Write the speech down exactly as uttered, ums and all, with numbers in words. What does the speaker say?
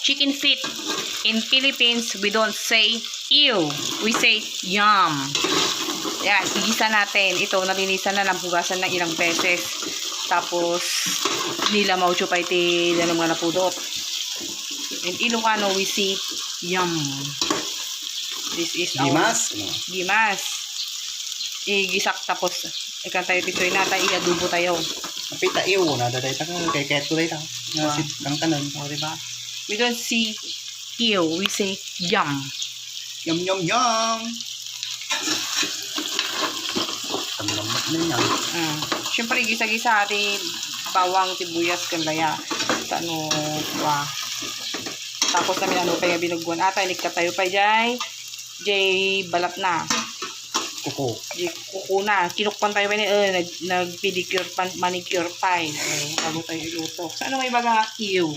chicken feet. In Philippines, we don't say ew. We say yum. Yan, igisa natin. Ito, nalinisan na, nahugasan ng ilang beses. Tapos, nilamaw siya pa iti, ano, mga napudot. In Ilocano, we say yum. This is our Gimas, no? Gimas. Igisak tapos, ikan tayo pitoy na, tayo iadobo tayo. Apita iyo, na, daday ta, kay keto day ta. Nga Wow. sit, kang kanan. O, diba? We don't say ew, we say yum. Yum, yum, yum. Tamlamat na yan. Ah. Siyempre, gisa-gisa, ati bawang, sibuyas, kan laya. Sa ano, wa. Tapos namin ano pa yung binugwan. Ata, inikkat tayo pa, jay. Jay, balat na. Kuko. Jay, kuko na. Kinukpan tayo pa ni, eh, nag, nag-pedicure, pan, manicure pa, eh. Eh, bago tayo iluto. Sa ano may baga nga ew?